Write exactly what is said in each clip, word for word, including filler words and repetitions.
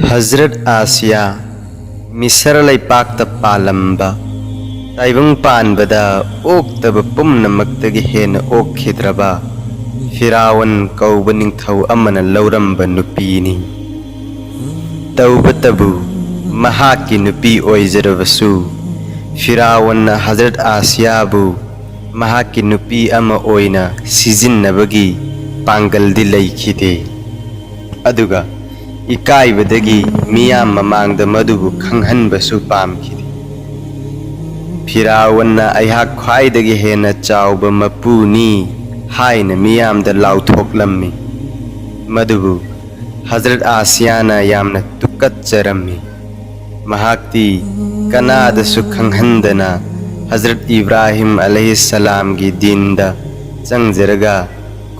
ꯍꯖꯔꯠ ꯑꯥꯁꯤꯌꯥ, ꯃꯤꯁꯔ ꯂꯩꯄꯥꯛꯇ ꯄꯥꯜꯂꯝꯕ, ꯇꯥꯏꯕꯪ ꯄꯥꯟꯕꯗ ꯑꯣꯛꯇꯕ ꯄꯨꯝꯅꯃꯛꯇꯒꯤ ꯍꯦꯟꯅ ꯑꯣꯛꯈꯤꯗ꯭ꯔꯕ ꯐꯤꯔꯥꯎꯟ ꯀꯧꯕ ꯅꯤꯡꯊꯧ ꯑꯃꯅ ꯂꯧꯔꯝꯕ ꯅꯨꯄꯤꯅꯤ꯫ ꯇꯧꯕꯇꯕꯨ, ꯃꯍꯥꯛꯀꯤ ꯅꯨꯄꯤ ꯑꯣꯏꯖꯔꯕꯁꯨ, ꯐꯤꯔꯥꯎꯟꯅ ꯍꯖꯔꯠ ꯑꯥꯁꯤꯌꯥꯕꯨ ꯃꯍꯥꯛꯀꯤ ꯅꯨꯄꯤ ꯑꯃ ꯑꯣꯏꯅ ꯁꯤꯖꯤꯟꯅꯕꯒꯤ ꯄꯥꯡꯒꯜꯗꯤ ꯂꯩꯈꯤꯗꯦ꯫ ꯑꯗꯨꯒ ꯏꯀꯥꯏꯕꯗꯒꯤ ꯃꯤꯌꯥꯝ ꯃꯃꯥꯡꯗ ꯃꯗꯨꯕꯨ ꯈꯪꯍꯟꯕꯁꯨ ꯄꯥꯝꯈꯤꯗꯦ꯫ ꯐꯤꯔꯥꯎꯟꯅ "ꯑꯩꯍꯥꯛ ꯈ꯭ꯋꯥꯏꯗꯒꯤ ꯍꯦꯟꯅ ꯆꯥꯎꯕ ꯃꯄꯨꯅꯤ" ꯍꯥꯏꯅ ꯃꯤꯌꯥꯝꯗ ꯂꯥꯎꯊꯣꯛꯂꯝꯃꯤ꯫ ꯃꯗꯨꯕꯨ ꯍꯖꯔꯠ ꯑꯥꯁꯤꯌꯥꯅ ꯌꯥꯝꯅ ꯇꯨꯀꯠꯆꯔꯝꯃꯤ꯫ ꯃꯍꯥꯛꯇꯤ ꯀꯅꯥꯗꯁꯨ ꯈꯪꯍꯟꯗꯅ ꯍꯖꯔꯠ ꯏꯕ꯭ꯔꯥꯍꯤꯝ ꯑꯂꯩꯍꯤꯁꯁꯂꯥꯝꯒꯤ ꯗꯤꯟꯗ ꯆꯪꯖꯔꯒ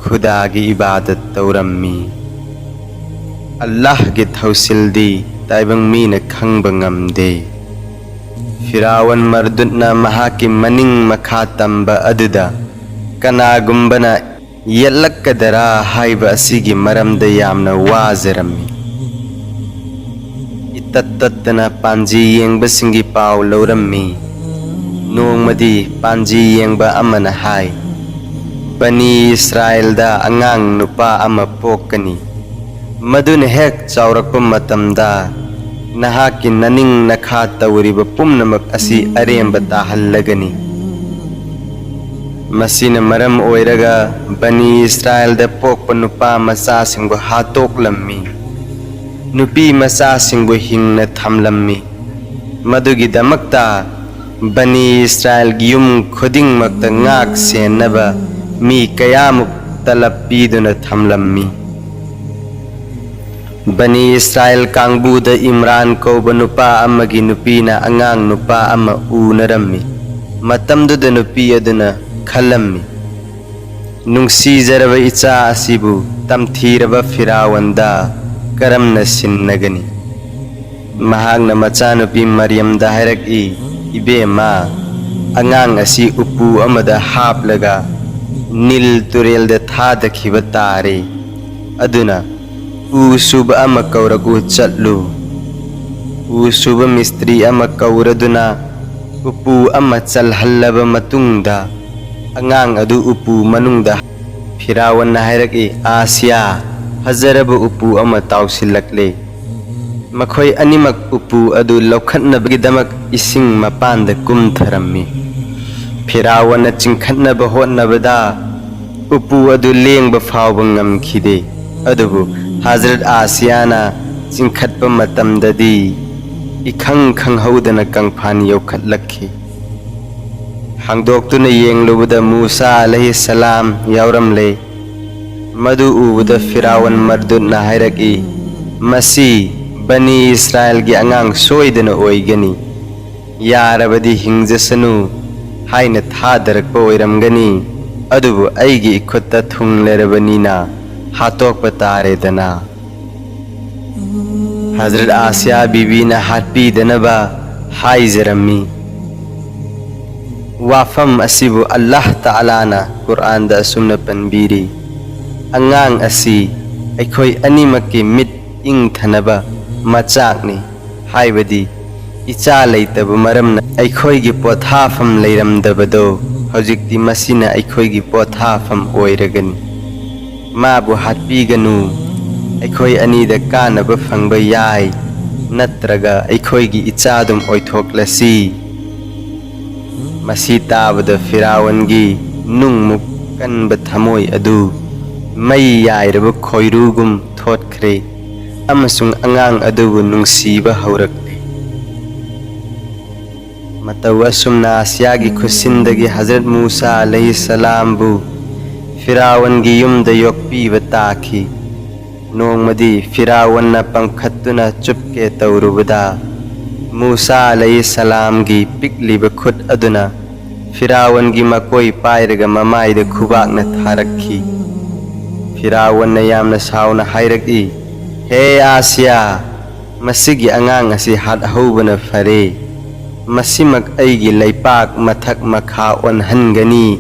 ꯈꯨꯗꯥꯒꯤ ꯏꯕꯥꯗꯠ ꯇꯧꯔꯝꯃꯤ꯫ ꯑꯜꯂꯥꯍꯒꯤ ꯊꯧꯁꯤꯜꯗꯤ ꯇꯥꯏꯕꯪ ꯃꯤꯅ ꯈꯪꯕ ꯉꯝꯗꯦ꯫ ꯐꯤꯔꯥꯎꯟ ꯃꯔꯗꯨꯠꯅ ꯃꯍꯥꯛꯀꯤ ꯃꯅꯤꯡ ꯃꯈꯥ ꯇꯝꯕ ꯑꯗꯨꯗ ꯀꯅꯥꯒꯨꯝꯕꯅ ꯌꯦꯠꯂꯛꯀꯗꯔꯥ ꯍꯥꯏꯕ ꯑꯁꯤꯒꯤ ꯃꯔꯝꯗ ꯌꯥꯝꯅ ꯋꯥꯖꯔꯝꯃꯤ꯫ ꯏꯇꯠ ꯇꯠꯇꯅ ꯄꯥꯟꯖꯤ ꯌꯦꯡꯕꯁꯤꯡꯒꯤ ꯄꯥꯎ ꯂꯧꯔꯝꯃꯤ꯫ ꯅꯣꯡꯃꯗꯤ ꯄꯥꯟꯖꯤ ꯌꯦꯡꯕ ꯑꯃꯅ ꯍꯥꯏ, "ꯕꯅꯤ ꯏꯁꯔꯥꯏꯜꯗ ꯑꯉꯥꯡ ꯅꯨꯄꯥ ꯑꯃ ꯄꯣꯛꯀꯅꯤ꯫ ꯃꯗꯨꯅ ꯍꯦꯛ ꯆꯥꯎꯔꯛꯄ ꯃꯇꯝꯗ ꯅꯍꯥꯛꯀꯤ ꯅꯅꯤꯡ ꯅꯈꯥ ꯇꯧꯔꯤꯕ ꯄꯨꯝꯅꯃꯛ ꯑꯁꯤ ꯑꯔꯦꯝꯕ ꯇꯥꯍꯜꯂꯒꯅꯤ"꯫ ꯃꯁꯤꯅ ꯃꯔꯝ ꯑꯣꯏꯔꯒ ꯕꯅꯤ ꯏꯁꯔꯥꯏꯜꯗ ꯄꯣꯛꯄ ꯅꯨꯄꯥ ꯃꯆꯥꯁꯤꯡꯕꯨ ꯍꯥꯠꯇꯣꯛꯂꯝꯃꯤ, ꯅꯨꯄꯤ ꯃꯆꯥꯁꯤꯡꯕꯨ ꯍꯤꯡꯅ ꯊꯝꯂꯝꯃꯤ꯫ ꯃꯗꯨꯒꯤꯗꯃꯛꯇ ꯕꯅꯤ ꯏꯁꯔꯥꯏꯜꯒꯤ ꯌꯨꯝ ꯈꯨꯗꯤꯡꯃꯛꯇ ꯉꯥꯛ ꯁꯦꯟꯅꯕ ꯃꯤ ꯀꯌꯥꯃꯨꯛ ꯇꯂꯞ ꯄꯤꯗꯨꯅ ꯊꯝꯂꯝꯃꯤ꯫ ꯕꯅꯤ ꯏꯁꯔꯥꯏꯜ ꯀꯥꯡꯕꯨꯗ ꯏꯝꯔꯥꯟ ꯀꯧꯕ ꯅꯨꯄꯥ ꯑꯃꯒꯤ ꯅꯨꯄꯤꯅ ꯑꯉꯥꯡ ꯅꯨꯄꯥ ꯑꯃ ꯎꯅꯔꯝꯃꯤ꯫ ꯃꯇꯝꯗꯨꯗ ꯅꯨꯄꯤ ꯑꯗꯨꯅ ꯈꯜꯂꯝꯃꯤ, "ꯅꯨꯡꯁꯤꯖꯔꯕ ꯏꯆꯥ ꯑꯁꯤꯕꯨ ꯇꯝꯊꯤꯔꯕ ꯐꯤꯔꯥꯎꯟꯗ ꯀꯔꯝꯅ ꯁꯤꯟꯅꯒꯅꯤ?" ꯃꯍꯥꯛꯅ ꯃꯆꯥꯅꯨꯄꯤ ꯃꯔꯤꯌꯝꯗ ꯍꯥꯏꯔꯛꯏ, "ꯏꯕꯦꯝꯃ, ꯑꯉꯥꯡ ꯑꯁꯤ ꯎꯄꯨ ꯑꯃꯗ ꯍꯥꯞꯂꯒ ꯅꯤꯜ ꯇꯨꯔꯦꯜꯗ ꯊꯥꯗꯈꯤꯕ ꯇꯥꯔꯦ꯫ ꯑꯗꯨꯅ "ꯎ ꯁꯨꯕ ꯑꯃ ꯀꯧꯔꯛꯎ, ꯆꯠꯂꯨ꯫" ꯎ ꯁꯨꯕ ꯃꯤꯁꯇ꯭ꯔꯤ ꯑꯃ ꯀꯧꯔꯗꯨꯅ ꯎꯄꯨ ꯑꯃ ꯆꯜꯍꯜꯂꯕ ꯃꯇꯨꯡꯗ, ꯑꯉꯥꯡ ꯑꯗꯨ ꯎꯄꯨ ꯃꯅꯨꯡꯗ꯫ ꯐꯤꯔꯥꯎꯟꯅ ꯍꯥꯏꯔꯛꯏ, "ꯑꯥꯁꯤꯌꯥ, ꯐꯖꯔꯕ ꯎꯄꯨ ꯑꯃ ꯇꯥꯎꯁꯤꯜꯂꯛꯂꯦ꯫" ꯃꯈꯣꯏ ꯑꯅꯤꯃꯛ ꯎꯄꯨ ꯑꯗꯨ ꯂꯧꯈꯠꯅꯕꯒꯤꯗꯃꯛ ꯏꯁꯤꯡ ꯃꯄꯥꯟꯗ ꯀꯨꯝꯊꯔꯝꯃꯤ꯫ ꯐꯤꯔꯥꯎꯟꯅ ꯆꯤꯡꯈꯠꯅꯕ ꯍꯣꯠꯅꯕꯗ ꯎꯄꯨ ꯑꯗꯨ ꯂꯦꯡꯕ ꯐꯥꯎꯕ ꯉꯝꯈꯤꯗꯦ꯫ ꯑꯗꯨꯕꯨ ꯍꯖꯔꯠ ꯑꯥꯁꯤꯌꯥꯅ ꯆꯤꯡꯈꯠꯄ ꯃꯇꯝꯗꯗꯤ ꯏꯈꯪ ꯈꯪꯍꯧꯗꯅ ꯀꯪꯐꯥꯟ ꯌꯧꯈꯠꯂꯛꯈꯤ꯫ ꯍꯥꯡꯗꯣꯛꯇꯨꯅ ꯌꯦꯡꯂꯨꯕꯗ ꯃꯨꯁꯥ ꯑꯂꯩꯍꯤꯁꯁꯂꯥꯝ ꯌꯥꯎꯔꯝꯂꯦ꯫ ꯃꯗꯨ ꯎꯕꯗ ꯐꯤꯔꯥꯎꯟ ꯃꯔꯗꯨꯠꯅ ꯍꯥꯏꯔꯛꯏ, "ꯃꯁꯤ ꯕꯅꯤ ꯏꯁꯔꯥꯏꯜꯒꯤ ꯑꯉꯥꯡ ꯁꯣꯏꯗꯅ ꯑꯣꯏꯒꯅꯤ꯫ ꯌꯥꯔꯕꯗꯤ ꯍꯤꯡꯖꯁꯅꯨ ꯍꯥꯏꯅ ꯊꯥꯗꯔꯛꯄ ꯑꯣꯏꯔꯝꯒꯅꯤ꯫ ꯑꯗꯨꯕꯨ ꯑꯩꯒꯤ ꯏꯈꯨꯠꯇ ꯊꯨꯡꯂꯔꯕꯅꯤꯅ ꯍꯥꯠꯇꯣꯛꯄ ꯇꯥꯔꯦꯗꯅ꯫" ꯍꯖꯔꯠ ꯑꯥꯁꯤꯌꯥ ꯕꯤꯕꯤꯅ ꯍꯥꯠꯄꯤꯗꯅꯕ ꯍꯥꯏꯖꯔꯝꯃꯤ꯫ ꯋꯥꯐꯝ ꯑꯁꯤꯕꯨ ꯑꯜꯂꯥꯍ ꯇꯥꯂꯥꯅ ꯀꯨꯔꯑꯥꯟꯗ ꯑꯁꯨꯝꯅ ꯄꯟꯕꯤꯔꯤ, "ꯑꯉꯥꯡ ꯑꯁꯤ ꯑꯩꯈꯣꯏ ꯑꯅꯤꯃꯛꯀꯤ ꯃꯤꯠ ꯏꯪꯊꯅꯕ ꯃꯆꯥꯛꯅꯤ, ꯍꯥꯏꯕꯗꯤ ꯏꯆꯥ ꯂꯩꯇꯕ ꯃꯔꯝꯅ ꯑꯩꯈꯣꯏꯒꯤ ꯄꯣꯊꯥꯐꯝ ꯂꯩꯔꯝꯗꯕꯗꯣ, ꯍꯧꯖꯤꯛꯇꯤ ꯃꯁꯤꯅ ꯑꯩꯈꯣꯏꯒꯤ ꯄꯣꯊꯥꯐꯝ ꯑꯣꯏꯔꯒꯅꯤ꯫ ꯃꯥꯕꯨ ꯍꯥꯠꯄꯤꯒꯅꯨ, ꯑꯩꯈꯣꯏ ꯑꯅꯤꯗ ꯀꯥꯟꯅꯕ ꯐꯪꯕ ꯌꯥꯏ, ꯅꯠꯇ꯭ꯔꯒ ꯑꯩꯈꯣꯏꯒꯤ ꯏꯆꯥꯗꯨꯝ ꯑꯣꯏꯊꯣꯛꯂꯁꯤ꯫" ꯃꯁꯤ ꯇꯥꯕꯗ ꯐꯤꯔꯥꯎꯟꯒꯤ ꯅꯨꯡꯃꯨꯛ ꯀꯟꯕ ꯊꯃꯣꯏ ꯑꯗꯨ ꯃꯩ ꯌꯥꯏꯔꯕ ꯈꯣꯏꯔꯨꯒꯨꯝ ꯊꯣꯠꯈ꯭ꯔꯦ ꯑꯃꯁꯨꯡ ꯑꯉꯥꯡ ꯑꯗꯨꯕꯨ ꯅꯨꯡꯁꯤꯕ ꯍꯧꯔꯛꯂꯦ꯫ ꯃꯇꯧ ꯑꯁꯨꯝꯅ ꯑꯥꯁꯤꯌꯥꯒꯤ ꯈꯨꯠꯁꯤꯟꯗꯒꯤ ꯍꯖꯔꯠ ꯃꯨꯁꯥ ꯑꯂꯩꯍꯤꯁꯁꯂꯥꯝꯕꯨ ꯐꯤꯔꯥꯎꯟꯒꯤ ꯌꯨꯝꯗ ꯌꯣꯛꯄꯤꯕ ꯇꯥꯈꯤ꯫ ꯅꯣꯡꯃꯗꯤ ꯐꯤꯔꯥꯎꯟꯅ ꯄꯪꯈꯠꯇꯨꯅ ꯆꯨꯞꯀꯦ ꯇꯧꯔꯨꯕꯗ, ꯃꯨꯁꯥ ꯑꯂꯩꯍꯤꯁꯁꯂꯥꯝꯒꯤ ꯄꯤꯛꯂꯤꯕ ꯈꯨꯠ ꯑꯗꯨꯅ ꯐꯤꯔꯥꯎꯟꯒꯤ ꯃꯀꯣꯏ ꯄꯥꯏꯔꯒ ꯃꯃꯥꯏꯗ ꯈꯨꯕꯥꯛꯅ ꯊꯥꯔꯛꯈꯤ꯫ ꯐꯤꯔꯥꯎꯟꯅ ꯌꯥꯝꯅ ꯁꯥꯎꯅ ꯍꯥꯏꯔꯛꯏ, "ꯍꯦ ꯑꯥꯁꯤꯌꯥ, ꯃꯁꯤꯒꯤ ꯑꯉꯥꯡ ꯑꯁꯤ ꯍꯥꯠꯍꯧꯕꯅ ꯐꯔꯦ꯫ ꯃꯁꯤꯃꯛ ꯑꯩꯒꯤ ꯂꯩꯄꯥꯛ ꯃꯊꯛ ꯃꯈꯥ ꯑꯣꯟꯍꯟꯒꯅꯤ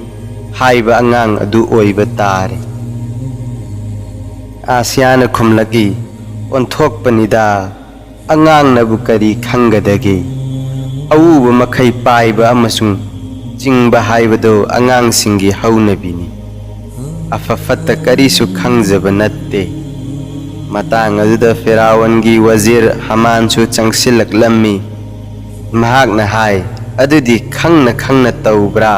ꯍꯥꯏꯕ ꯑꯉꯥꯡ ꯑꯗꯨ ꯑꯣꯏꯕ ꯇꯥꯔꯦ꯫" ꯑꯥꯁꯤꯌꯥꯅ ꯈꯨꯝꯂꯛꯏ, "ꯑꯣꯟꯊꯣꯛꯄꯅꯤꯗ, ꯑꯉꯥꯡꯅꯕꯨ ꯀꯔꯤ ꯈꯪꯒꯗꯒꯦ? ꯑꯎꯕ ꯃꯈꯩ ꯄꯥꯏꯕ ꯑꯃꯁꯨꯡ ꯆꯤꯡꯕ ꯍꯥꯏꯕꯗꯨ ꯑꯉꯥꯡꯁꯤꯡꯒꯤ ꯍꯧꯅꯕꯤꯅꯤ꯫ ꯑꯐ ꯐꯠꯇ ꯀꯔꯤꯁꯨ ꯈꯪꯖꯕ ꯅꯠꯇꯦ꯫" ꯃꯇꯥꯡ ꯑꯗꯨꯗ ꯐꯤꯔꯥꯎꯟꯒꯤ ꯋꯖꯤꯔ ꯍꯥꯃꯥꯟꯁꯨ ꯆꯪꯁꯤꯜꯂꯛꯂꯝꯃꯤ꯫ ꯃꯍꯥꯛꯅ ꯍꯥꯏ, "ꯑꯗꯨꯗꯤ ꯈꯪꯅ ꯈꯪꯅ ꯇꯧꯕ꯭ꯔꯥ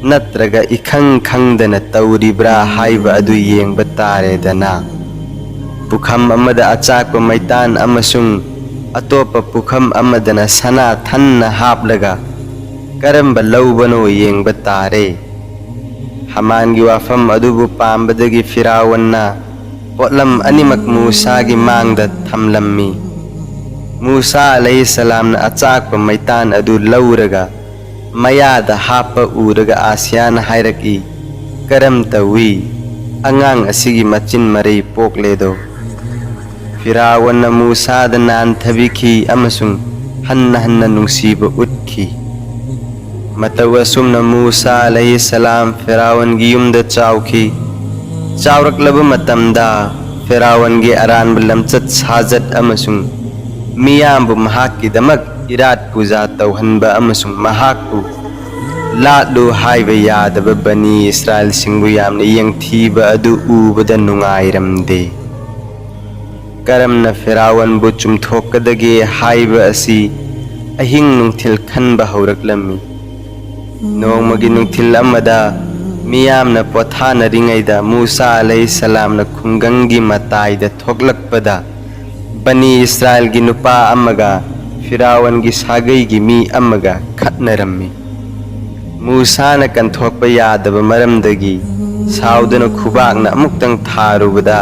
ꯅꯠꯇ꯭ꯔꯒ ꯏꯈꯪ ꯈꯪꯗꯅ ꯇꯧꯔꯤꯕ꯭ꯔꯥ ꯍꯥꯏꯕ ꯑꯗꯨ ꯌꯦꯡꯕ ꯇꯥꯔꯦꯗꯅ꯫ ꯄꯨꯈꯝ ꯑꯃꯗ ꯑꯆꯥꯛꯄ ꯃꯩꯇꯥꯟ ꯑꯃꯁꯨꯡ ꯑꯇꯣꯞꯄ ꯄꯨꯈꯝ ꯑꯃꯗꯅ ꯁꯅꯥ ꯊꯟꯅ ꯍꯥꯞꯂꯒ ꯀꯔꯝꯕ ꯂꯧꯕꯅꯣ ꯌꯦꯡꯕ ꯇꯥꯔꯦ꯫" ꯍꯥꯃꯥꯟꯒꯤ ꯋꯥꯐꯝ ꯑꯗꯨꯕꯨ ꯄꯥꯝꯕꯗꯒꯤ ꯐꯤꯔꯥꯎꯟꯅ ꯄꯣꯠꯂꯝ ꯑꯅꯤꯃꯛ ꯃꯨꯁꯥꯒꯤ ꯃꯥꯡꯗ ꯊꯝꯂꯝꯃꯤ꯫ ꯃꯨꯁꯥ ꯑꯂꯩꯍꯤꯁꯁꯂꯥꯝꯅ ꯑꯆꯥꯛꯄ ꯃꯩꯇꯥꯟ ꯑꯗꯨ ꯂꯧꯔꯒ ꯃꯌꯥꯗ ꯍꯥꯞꯄ ꯎꯔꯒ ꯑꯥꯁꯤꯌꯥꯅ ꯍꯥꯏꯔꯛꯏ, "ꯀꯔꯝ ꯇꯧꯏ? ꯑꯉꯥꯡ ꯑꯁꯤꯒꯤ ꯃꯆꯤꯟ ꯃꯔꯩ ꯄꯣꯛꯂꯦꯗꯣ꯫" ꯐꯤꯔꯥꯎꯟꯅ ꯃꯨꯁꯥꯗ ꯅꯥꯟꯊꯕꯤꯈꯤ ꯑꯃꯁꯨꯡ ꯍꯟꯅ ꯍꯟꯅ ꯅꯨꯡꯁꯤꯕ ꯎꯠꯈꯤ꯫ ꯃꯇꯧ ꯑꯁꯨꯝꯅ ꯃꯨꯁꯥ ꯑꯂꯩꯍꯤꯁꯁꯂꯥꯝ ꯐꯤꯔꯥꯎꯟꯒꯤ ꯌꯨꯝꯗ ꯆꯥꯎꯈꯤ꯫ ꯆꯥꯎꯔꯛꯂꯕ ꯃꯇꯝꯗ ꯐꯤꯔꯥꯎꯟꯒꯤ ꯑꯔꯥꯟꯕ ꯂꯝꯆꯠ ꯁꯥꯖꯠ ꯑꯃꯁꯨꯡ ꯃꯤꯌꯥꯝꯕꯨ ꯃꯍꯥꯛꯀꯤꯗꯃꯛ ꯏꯔꯥꯠ ꯄꯨꯖꯥ ꯇꯧꯍꯟꯕ ꯑꯃꯁꯨꯡ ꯃꯍꯥꯛꯄꯨ ꯂꯥꯠꯂꯨ ꯍꯥꯏꯕ ꯌꯥꯗꯕ ꯕꯅꯤ ꯏꯁꯔꯥꯏꯜꯁꯤꯡꯕꯨ ꯌꯥꯝꯅ ꯌꯦꯡꯊꯤꯕ ꯑꯗꯨ ꯎꯕꯗ ꯅꯨꯡꯉꯥꯏꯔꯝꯗꯦ꯫ ꯀꯔꯝꯅ ꯐꯤꯔꯥꯎꯟꯕꯨ ꯆꯨꯝꯊꯣꯛꯀꯗꯒꯦ ꯍꯥꯏꯕ ꯑꯁꯤ ꯑꯍꯤꯡ ꯅꯨꯡꯊꯤꯜ ꯈꯟꯕ ꯍꯧꯔꯛꯂꯝꯃꯤ꯫ ꯅꯣꯡꯃꯒꯤ ꯅꯨꯡꯊꯤꯜ ꯑꯃꯗ ꯃꯤꯌꯥꯝꯅ ꯄꯣꯊꯥꯅꯔꯤꯉꯩꯗ ꯃꯨꯁꯥ ꯑꯂꯩꯍꯤꯁꯁꯂꯥꯝꯅ ꯈꯨꯡꯒꯪꯒꯤ ꯃꯇꯥꯏꯗ ꯊꯣꯛꯂꯛꯄꯗ ꯕꯅꯤ ꯏꯁꯔꯥꯏꯜꯒꯤ ꯅꯨꯄꯥ ꯑꯃꯒ ꯐꯤꯔꯥꯎꯟꯒꯤ ꯁꯥꯒꯩꯒꯤ ꯃꯤ ꯑꯃꯒ ꯈꯠꯅꯔꯝꯃꯤ꯫ ꯃꯨꯁꯥꯅ ꯀꯟꯊꯣꯛꯄ ꯌꯥꯗꯕ ꯃꯔꯝꯗꯒꯤ ꯁꯥꯎꯗꯨꯅ ꯈꯨꯕꯥꯛꯅ ꯑꯃꯨꯛꯇꯪ ꯊꯥꯔꯨꯕꯗ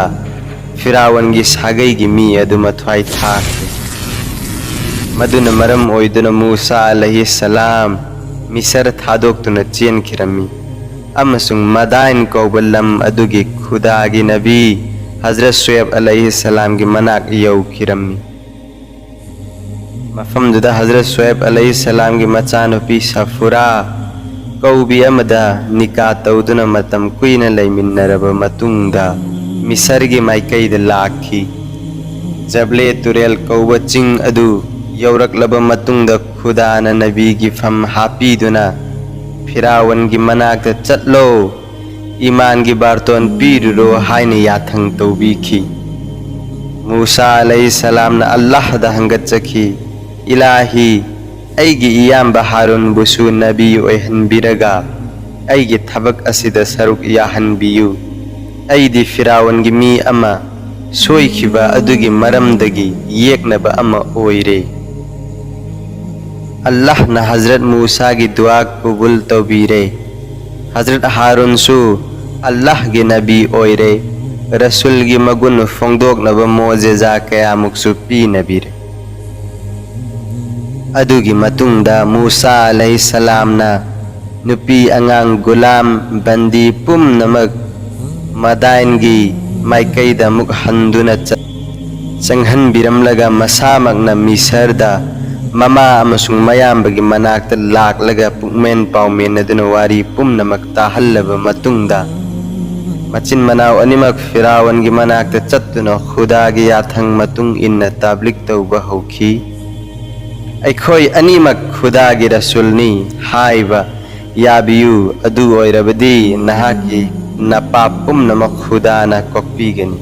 ꯐꯤꯔꯥꯎꯟꯒꯤ ꯁꯥꯒꯩꯒꯤ ꯃꯤ ꯑꯗꯨ ꯃꯊ꯭ꯋꯥꯏ ꯊꯥꯈꯤ꯫ ꯃꯗꯨꯅ ꯃꯔꯝ ꯑꯣꯏꯗꯨꯅ ꯃꯨꯁꯥ ꯑꯂꯩꯍꯤꯁꯁꯂꯥꯝ ꯃꯤꯁꯔ ꯊꯥꯗꯣꯛꯇꯨꯅ ꯆꯦꯟꯈꯤꯔꯝꯃꯤ ꯑꯃꯁꯨꯡ ꯃꯗꯥꯏꯟ ꯀꯧꯕ ꯂꯝ ꯑꯗꯨꯒꯤ ꯈꯨꯗꯥꯒꯤ ꯅꯕꯤ ꯍꯖꯔꯠ ꯁꯨꯑꯦꯕ ꯑꯂꯩꯍꯤꯁꯁꯂꯥꯝꯒꯤ ꯃꯅꯥꯛ ꯌꯧꯈꯤꯔꯝꯃꯤ꯫ ꯃꯐꯝꯗꯨꯗ ꯍꯖꯔꯠ ꯁꯨꯑꯦꯕ ꯑꯂꯩꯍꯤꯁꯁꯂꯥꯝꯒꯤ ꯃꯆꯥꯅꯨꯄꯤ ꯁꯐꯨꯔꯥ ꯀꯧꯕꯤ ꯑꯃꯗ ꯅꯤꯀꯥ ꯇꯧꯗꯨꯅ ꯃꯇꯝ ꯀꯨꯏꯅ ꯂꯩꯃꯤꯟꯅꯔꯕ ꯃꯇꯨꯡꯗ, ꯃꯤꯁꯔꯒꯤ ꯃꯥꯏꯀꯩꯗ ꯂꯥꯛꯈꯤ꯫ ꯖꯕꯂꯦ ꯇꯨꯔꯦꯜ ꯀꯧꯕ ꯆꯤꯡ ꯑꯗꯨ ꯌꯧꯔꯛꯂꯕ ꯃꯇꯨꯡꯗ, ꯈꯨꯗꯥꯅ ꯅꯕꯤꯒꯤ ꯐꯝ ꯍꯥꯞꯄꯤꯗꯨꯅ ꯐꯤꯔꯥꯎꯟꯒꯤ ꯃꯅꯥꯛꯇ ꯆꯠꯂꯣ, ꯏꯃꯥꯟꯒꯤ ꯕꯥꯔꯇꯣꯟ ꯄꯤꯔꯨꯔꯣ ꯍꯥꯏꯅ ꯌꯥꯊꯪ ꯇꯧꯕꯤꯈꯤ꯫ ꯃꯨꯁꯥ ꯑꯂꯩꯍꯤꯁꯁꯂꯥꯝꯅ ꯑꯜꯂꯥꯍꯗ ꯍꯪꯒꯠꯆꯈꯤ, "ꯏꯂꯥꯍꯤ, ꯑꯩꯒꯤ ꯏꯌꯥꯝꯕ ꯍꯥꯔꯨꯟꯕꯨꯁꯨ ꯅꯕꯤ ꯑꯣꯏꯍꯟꯕꯤꯔꯒ ꯑꯩꯒꯤ ꯊꯕꯛ ꯑꯁꯤꯗ ꯁꯔꯨꯛ ꯌꯥꯍꯟꯕꯤꯌꯨ꯫ ꯑꯩꯗꯤ ꯐꯤꯔꯥꯎꯟꯒꯤ ꯃꯤ ꯑꯃ, ꯁꯣꯏꯈꯤꯕ ꯑꯗꯨꯒꯤ ꯃꯔꯝꯗꯒꯤ ꯌꯦꯛꯅꯕ ꯑꯃ ꯑꯣꯏꯔꯦ꯫" ꯑꯜꯂꯥꯍꯅ ꯍꯖꯔꯠ ꯃꯨꯁꯥꯒꯤ ꯗꯨꯋꯥ ꯀꯕꯨꯜ ꯇꯧꯕꯤꯔꯦ꯫ ꯍꯖꯔꯠ ꯍꯥꯔꯨꯟꯁꯨ ꯑꯜꯂꯥꯍꯒꯤ ꯅꯕꯤ ꯑꯣꯏꯔꯦ꯫ ꯔꯁꯨꯜꯒꯤ ꯃꯒꯨꯟ ꯐꯣꯡꯗꯣꯛꯅꯕ ꯃꯣꯖꯦꯖꯥ ꯀꯌꯥꯃꯨꯛꯁꯨ ꯄꯤꯅꯕꯤꯔꯦ꯫ ꯑꯗꯨꯒꯤ ꯃꯇꯨꯡꯗ ꯃꯨꯁꯥ ꯑꯂꯩꯍꯤꯁꯁꯂꯥꯝꯅ ꯅꯨꯄꯤ ꯑꯉꯥꯡ, ꯒꯨꯂꯥꯝ, ꯕꯟꯗꯤ ꯄꯨꯝꯅꯃꯛ ꯃꯗꯥꯏꯟꯒꯤ ꯃꯥꯏꯀꯩꯗ ꯑꯃꯨꯛ ꯍꯟꯗꯨꯅ ꯆꯠ-, ꯆꯪꯍꯟꯕꯤꯔꯝꯂꯒ, ꯃꯁꯥꯃꯛꯅ ꯃꯤꯁꯔꯗ ꯃꯃꯥ ꯑꯃꯁꯨꯡ ꯃꯌꯥꯝꯕꯒꯤ ꯃꯅꯥꯛꯇ ꯂꯥꯛꯂꯒ ꯄꯨꯛꯃꯦꯟ ꯄꯥꯎꯃꯦꯟꯅꯗꯨꯅ ꯋꯥꯔꯤ ꯄꯨꯝꯅꯃꯛ ꯇꯥꯍꯜꯂꯕ ꯃꯇꯨꯡꯗ, ꯃꯆꯤꯟ ꯃꯅꯥꯎ ꯑꯅꯤꯃꯛ ꯐꯤꯔꯥꯎꯟꯒꯤ ꯃꯅꯥꯛꯇ ꯆꯠꯇꯨꯅ ꯈꯨꯗꯥꯒꯤ ꯌꯥꯊꯪ ꯃꯇꯨꯡ ꯏꯟꯅ ꯇꯥꯕ꯭ꯂꯤꯛ ꯇꯧꯕ ꯍꯧꯈꯤ꯫ "ꯑꯩꯈꯣꯏ ꯑꯅꯤꯃꯛ ꯈꯨꯗꯥꯒꯤ ꯔꯁꯨꯜꯅꯤ" ꯍꯥꯏꯕ ꯌꯥꯕꯤꯌꯨ, ꯑꯗꯨ ꯑꯣꯏꯔꯕꯗꯤ ꯅꯍꯥꯛꯀꯤ ꯅꯄꯥꯞ ꯄꯨꯝꯅꯃꯛ ꯈꯨꯗꯥꯅ ꯀꯣꯛꯄꯤꯒꯅꯤ꯫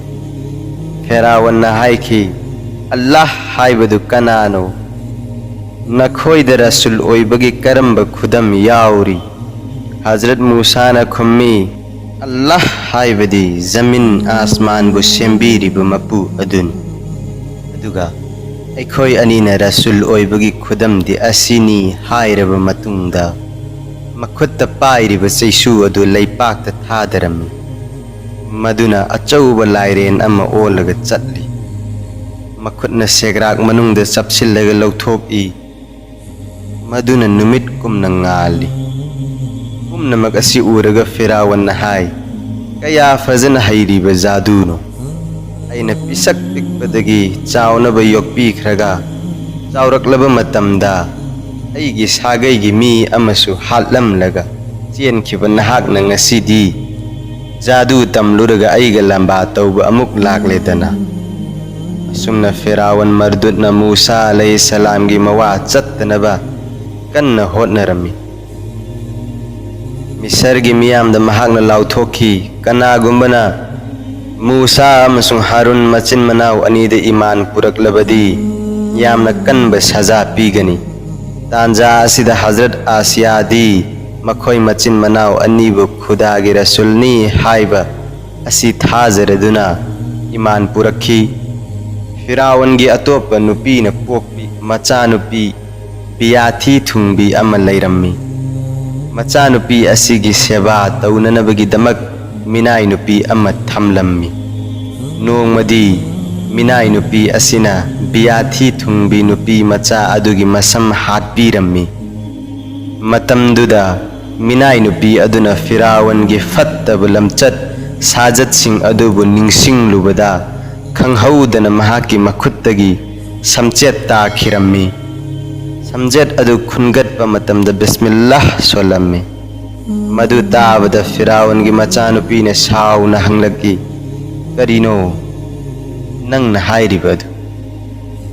ꯐꯦꯔꯥꯎꯟꯅ ꯍꯥꯏꯈꯤ, "ꯑꯜꯂꯥꯍ ꯍꯥꯏꯕꯗꯨ ꯀꯅꯥꯅꯣ? ꯅꯈꯣꯏꯗ ꯔꯁꯨꯜ ꯑꯣꯏꯕꯒꯤ ꯀꯔꯝꯕ ꯈꯨꯗꯝ ꯌꯥꯎꯔꯤ?" ꯍꯖꯔꯠ ꯃꯨꯁꯥꯅ ꯈꯨꯝꯃꯤ, "ꯑꯜꯂꯥꯍ ꯍꯥꯏꯕꯗꯤ ꯖꯃꯤꯟ ꯑꯥꯁꯃꯥꯟꯕꯨ ꯁꯦꯝꯕꯤꯔꯤꯕ ꯃꯄꯨ ꯑꯗꯨꯅꯤ꯫ ꯑꯗꯨꯒ ꯑꯩꯈꯣꯏ ꯑꯅꯤꯅ ꯔꯁꯨꯜ ꯑꯣꯏꯕꯒꯤ ꯈꯨꯗꯝꯗꯤ ꯑꯁꯤꯅꯤ" ꯍꯥꯏꯔꯕ ꯃꯇꯨꯡꯗ, ꯃꯈꯨꯠꯇ ꯄꯥꯏꯔꯤꯕ ꯆꯩꯁꯨ ꯑꯗꯨ ꯂꯩꯄꯥꯛꯇ ꯊꯥꯗꯔꯝꯃꯤ꯫ ꯃꯗꯨꯅ ꯑꯆꯧꯕ ꯂꯥꯏꯔꯦꯟ ꯑꯃ ꯑꯣꯜꯂꯒ ꯆꯠꯂꯤ꯫ ꯃꯈꯨꯠꯅ ꯁꯦꯒ꯭ꯔꯥꯛ ꯃꯅꯨꯡꯗ ꯆꯞꯁꯤꯜꯂꯒ ꯂꯧꯊꯣꯛꯏ꯫ ꯃꯗꯨꯅ ꯅꯨꯃꯤꯠ ꯀꯨꯝꯅ ꯉꯥꯜꯂꯤ꯫ ꯄꯨꯝꯅꯃꯛ ꯑꯁꯤ ꯎꯔꯒ ꯐꯤꯔꯥꯎꯟꯅ ꯍꯥꯏ, "ꯀꯌꯥ ꯐꯖꯅ ꯍꯩꯔꯤꯕ ꯖꯥꯗꯨꯅꯣ! ꯑꯩꯅ ꯄꯤꯁꯛ ꯄꯤꯛꯄꯗꯒꯤ ꯆꯥꯎꯅꯕ ꯌꯣꯛꯄꯤꯈ꯭ꯔꯒ, ꯆꯥꯎꯔꯛꯂꯕ ꯃꯇꯝꯗ ꯑꯩꯒꯤ ꯁꯥꯒꯩꯒꯤ ꯃꯤ ꯑꯃꯁꯨ ꯍꯥꯠꯂꯝꯂꯒ ꯆꯦꯟꯈꯤꯕ ꯅꯍꯥꯛꯅ ꯉꯁꯤꯗꯤ ꯖꯥꯗꯨ ꯇꯝꯂꯨꯔꯒ ꯑꯩꯒ ꯂꯥꯝꯕꯥ ꯇꯧꯕ ꯑꯃꯨꯛ ꯂꯥꯛꯂꯦꯗꯅ꯫ ꯑꯁꯨꯝꯅ ꯐꯤꯔꯥꯎꯟ ꯃꯔꯗꯨꯠꯅ ꯃꯨꯁꯥ ꯑꯂꯩꯍꯤꯁꯁꯂꯥꯝꯒꯤ ꯃꯋꯥ ꯆꯠꯇꯅꯕ ꯀꯟꯅ ꯍꯣꯠꯅꯔꯝꯃꯤ꯫ ꯃꯤꯁꯔꯒꯤ ꯃꯤꯌꯥꯝꯗ ꯃꯍꯥꯛꯅ ꯂꯥꯎꯊꯣꯛꯈꯤ, "ꯀꯅꯥꯒꯨꯝꯕꯅ ꯃꯨꯁꯥ ꯑꯃꯁꯨꯡ ꯍꯥꯔꯨꯟ ꯃꯆꯤꯟ ꯃꯅꯥꯎ ꯑꯅꯤꯗ ꯏꯃꯥꯟ ꯄꯨꯔꯛꯂꯕꯗꯤ ꯌꯥꯝꯅ ꯀꯟꯕ ꯁꯖꯥ ꯄꯤꯒꯅꯤ꯫ ꯇꯥꯟꯖꯥ ꯑꯁꯤꯗ ꯍꯖꯔꯠ ꯑꯥꯁꯤꯌꯥꯗꯤ ꯃꯈꯣꯏ ꯃꯆꯤꯟ ꯃꯅꯥꯎ ꯑꯅꯤꯕꯨ ꯈꯨꯗꯥꯒꯤ ꯔꯁꯨꯜꯅꯤ ꯍꯥꯏꯕ ꯑꯁꯤ ꯊꯥꯖꯔꯗꯨꯅ ꯏꯃꯥꯟ ꯄꯨꯔꯛꯈꯤ꯫" ꯐꯤꯔꯥꯎꯟꯒꯤ ꯑꯇꯣꯞꯄ ꯅꯨꯄꯤꯅ ꯄꯣꯛꯄꯤ ꯃꯆꯥꯅꯨꯄꯤ ꯕꯤꯌꯥꯊꯤ ꯊꯨꯡꯕꯤ ꯑꯃ ꯂꯩꯔꯝꯃꯤ꯫ ꯃꯆꯥꯅꯨꯄꯤ ꯑꯁꯤꯒꯤ ꯁꯦꯕꯥ ꯇꯧꯅꯅꯕꯒꯤꯗꯃꯛ ꯃꯤꯅꯥꯏ ꯅꯨꯄꯤ ꯑꯃ ꯊꯝꯂꯝꯃꯤ꯫ ꯅꯣꯡꯃꯗꯤ ꯃꯤꯅꯥꯏ ꯅꯨꯄꯤ ꯑꯁꯤꯅ ꯕꯤꯌꯥꯊꯤ ꯊꯨꯡꯕꯤ ꯅꯨꯄꯤ ꯃꯆꯥ ꯑꯗꯨꯒꯤ ꯃꯁꯝ ꯍꯥꯠꯄꯤꯔꯝꯃꯤ꯫ ꯃꯇꯝꯗꯨꯗ ꯃꯤꯅꯥꯏ ꯅꯨꯄꯤ ꯑꯗꯨꯅ ꯐꯤꯔꯥꯎꯟꯒꯤ ꯐꯠꯇꯕ ꯂꯝꯆꯠ ꯁꯥꯖꯠꯁꯤꯡ ꯑꯗꯨꯕꯨ ꯅꯤꯡꯁꯤꯡꯂꯨꯕꯗ ꯈꯪꯍꯧꯗꯅ ꯃꯍꯥꯛꯀꯤ ꯃꯈꯨꯠꯇꯒꯤ ꯁꯝꯆꯦꯠ ꯇꯥꯈꯤꯔꯝꯃꯤ꯫ ꯁꯝꯆꯦꯠ ꯑꯗꯨ ꯈꯨꯟꯒꯠꯄ ꯃꯇꯝꯗ ꯕꯤꯁꯃꯤꯜꯂꯥꯍ ꯁꯣꯜꯂꯝꯃꯤ꯫ ꯃꯗꯨ ꯇꯥꯕꯗ ꯐꯤꯔꯥꯎꯟꯒꯤ ꯃꯆꯥꯅꯨꯄꯤꯅ ꯁꯥꯎꯅ ꯍꯪꯂꯛꯏ, "ꯀꯔꯤꯅꯣ ꯅꯪꯅ ꯍꯥꯏꯔꯤꯕ ꯑꯗꯨ?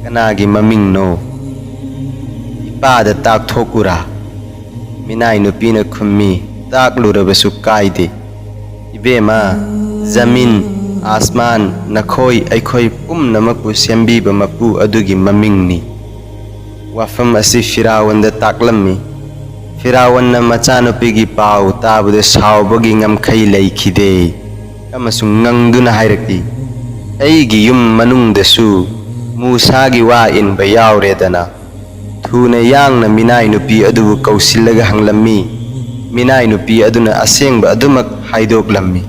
ꯀꯅꯥꯒꯤ ꯃꯃꯤꯡꯅꯣ? ꯏꯄꯥꯗ ꯇꯥꯛꯊꯣꯛꯎꯔꯥ?" ꯃꯤꯅꯥꯏ ꯅꯨꯄꯤꯅ ꯈꯨꯝꯃꯤ, "ꯇꯥꯛꯂꯨꯔꯕꯁꯨ ꯀꯥꯏꯗꯦ꯫ ꯏꯕꯦꯝꯃ, ꯖꯃꯤꯟ, ꯑꯥꯁꯃꯥꯟ, ꯅꯈꯣꯏ, ꯑꯩꯈꯣꯏ ꯄꯨꯝꯅꯃꯛꯄꯨ ꯁꯦꯝꯕꯤꯕ ꯃꯄꯨ ꯑꯗꯨꯒꯤ ꯃꯃꯤꯡꯅꯤ꯫" ꯋꯥꯐꯝ ꯑꯁꯤ ꯐꯤꯔꯥꯎꯟꯗ ꯇꯥꯛꯂꯝꯃꯤ꯫ ꯐꯤꯔꯥꯎꯟꯅ ꯃꯆꯥꯅꯨꯄꯤꯒꯤ ꯄꯥꯎ ꯇꯥꯕꯗ ꯁꯥꯎꯕꯒꯤ ꯉꯝꯈꯩ ꯂꯩꯈꯤꯗꯦ ꯑꯃꯁꯨꯡ ꯉꯪꯗꯨꯅ ꯍꯥꯏꯔꯛꯏ, "ꯑꯩꯒꯤ ꯌꯨꯝ ꯃꯅꯨꯡꯗꯁꯨ ꯃꯨꯁꯥꯒꯤ ꯋꯥ ꯏꯟꯕ ꯌꯥꯎꯔꯦꯗꯅ?" ꯊꯨꯅ ꯌꯥꯡꯅ ꯃꯤꯅꯥꯏ ꯅꯨꯄꯤ ꯑꯗꯨꯕꯨ ꯀꯧꯁꯤꯜꯂꯒ ꯍꯪꯂꯝꯃꯤ꯫ ꯃꯤꯅꯥꯏ ꯅꯨꯄꯤ ꯑꯗꯨꯅ ꯑꯁꯦꯡꯕ ꯑꯗꯨꯃꯛ ꯍꯥꯏꯗꯣꯛꯂꯝꯃꯤ꯫